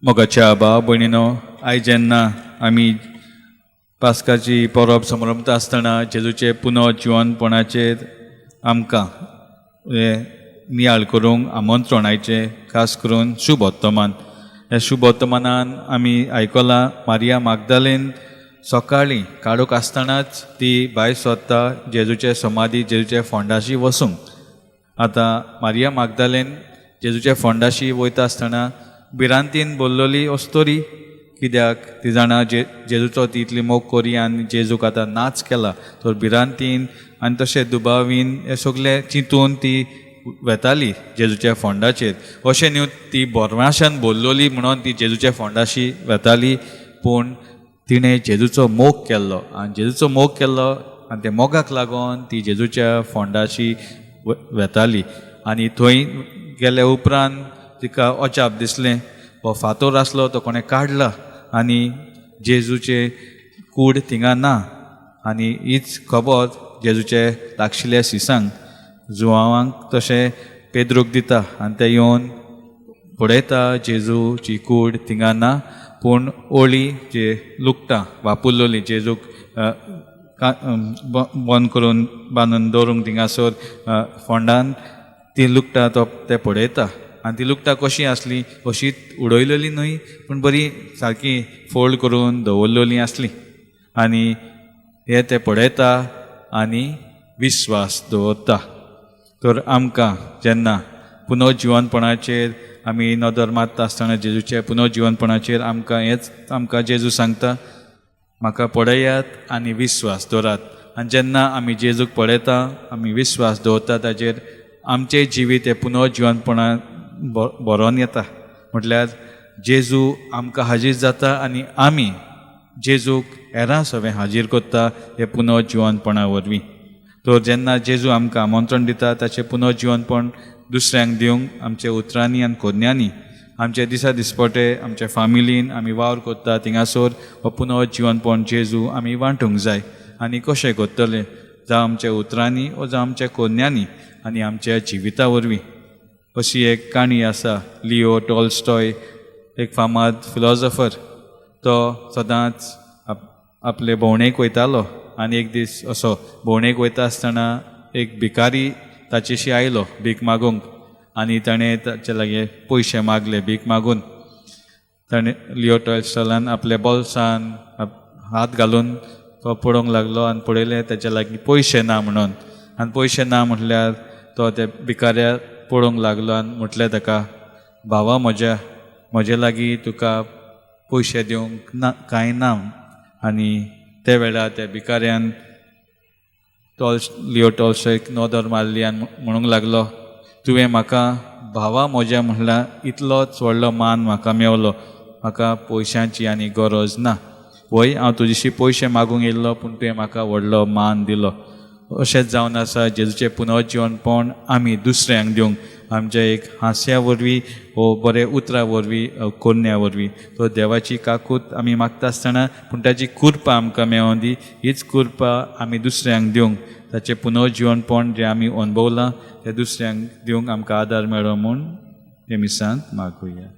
मोगाच्या भाव भयणीनो, आयज जेन्ना आमी पास्काची परब समरंभता आसतना जेजूचे पुनर्जिवनपणाचेर आमकां हें नियाळ करूंक आमंत्रण आयचें, खास करून शुभवर्तमान. ह्या शुभवर्तमानान आमी आयकलां, मारिया मागदालेन सकाळीं काळोख आसतनाच ती भायर सोदता जेजूचे समाधी, जेजूच्या फोंडाशी वसूंक. आतां मारिया मागदालेन जेजूच्या फोंडाशी वयता आसतना भिरांतीन बोल्लोली अस्तोरी, कित्याक ती जाणा जेजूचो ती इतली मोग करी आनी जेजूक आतां नाच केला. तर भिरांतीन आनी तशें दुबावीन हें सगलें चिंतून ती वेताली जेजूच्या फोंडाचेर. अशें न्हू ती बोरमाशान बोल्लोली म्हणून ती जेजूच्या फोंडाशी वेताली, पूण तिणें जेजूचो मोग केल्लो आनी जेजूचो मोग केल्लो आनी त्या मोगाक लागून ती जेजूच्या फोंडाशी वेताली. आनी थंय गेल्या उपरांत तिका अजाप दिसलें, हो फातोर आसलो तो कोणें काडला आनी जेजूचे कूड थिंगा ना. आनी हीच खबर जेजूचे लागशिल्ल्या शिसांक, जुवांक तशें पेद्रूक दिता आनी ते येवन पळयता जेजूची कूड थिंगा ना, पूण ओळी जे लुगटां वापुरलोली जेजूक बंद करून बांदून दवरूंक थिंगासर फोंडान, ती लुगटां तो ते पळयता. आनी ती लुगटां कशीं आसलीं, अशीच उडयलेली न्हय, पूण बरी सारकी फोल्ड करून दवरलेलीं आसलीं. आनी हे ते पळयता आनी विस्वास दवरता. तर आमकां जेन्ना पुनर्जिवनपणाचेर आमी नदर मारता आसतना जेजूच्या पुनर्जिवनपणाचेर आमकां हेंच आमकां जेजू सांगता, म्हाका पळयात आनी विस्वास दवरात. आनी जेन्ना आमी जेजूक पळयता, आमी विस्वास दवरता ताजेर, आमचें जिवीत हें पुनर्जिवनपणान बरोवन येता. म्हटल्यार जेजू आमकां हाजीर जाता आनी आमी जेजूक हेरां सवें हाजीर करता हे पुनर्जिवनपणा वरवीं. तर जेन्ना जेजू आमकां आमंत्रण दिता ताचें पुनर्जिवनपण दुसऱ्यांक दिवंक आमच्या उतरांनी आनी कोन्यांनी, आमचे दिसा दिसपटे आमच्या फामिलीन आमी वावर करता थिंगासर हो पुनर्जिवनपण जेजू आमी वांटूंक जाय. आनी कशें करतले? जावं आमच्या उतरांनी वो जावं आमच्या कोन्यांनी आनी आमच्या जिविता वरवीं. अशी एक काणी आसा. लिओ टॉलस्टॉय एक फामाद फिलॉजॉफर, तो सदांच आपले भोंवणेक वयतालो आनी एक दीस असो भोंवणेक वयता आसतना एक भिकारी ताचेशी आयलो भीक मागूंक आनी ताणें ताचे लागीं पयशे मागले भीक मागून. ताणें लिओ टॉलस्टॉलान आपल्या बोल्सान हात घालून तो पळोवंक लागलो आनी पळयलें ताच्या लागीं पयशे ना म्हणून. आनी पयशे ना म्हटल्यार तो त्या भिकाऱ्याक पळोवंक लागलो आनी म्हटलें ताका, भावा म्हज्या, म्हजे लागीं तुका पयशे दिवंक ना कांय ना. आनी ते वेळार त्या भिकाऱ्यान लिओ टॉलस्टॉयक नदर मारली आनी म्हणूंक लागलो, तुवें म्हाका भावा म्हज्या म्हणल्यार इतलोच व्हडलो मान म्हाका मेवलो, म्हाका पयशांची आनी गरज ना. वय हांव तुजेशी पयशे मागूंक येयल्लो, पूण तुवें म्हाका व्हडलो मान दिलो. अशेंच जावन आसा जेजूचें पुनर्जिवनपण आमी दुसऱ्यांक दिवंक आमच्या एक हांस्या वरवीं वो बरे उतरां वरवीं, कोन्या वरवीं. तो देवाची काकूत आमी मागता आसतना पूण ताची कृपा आमकां मेळों दी. हीच कृपा आमी दुसऱ्यांक दिवंक, ताचें पुनर्जिवनपण जें आमी अणभवलां तें दुसऱ्यांक दिवंक आमकां आदार मेळो म्हूण हे मिसांत मागुया.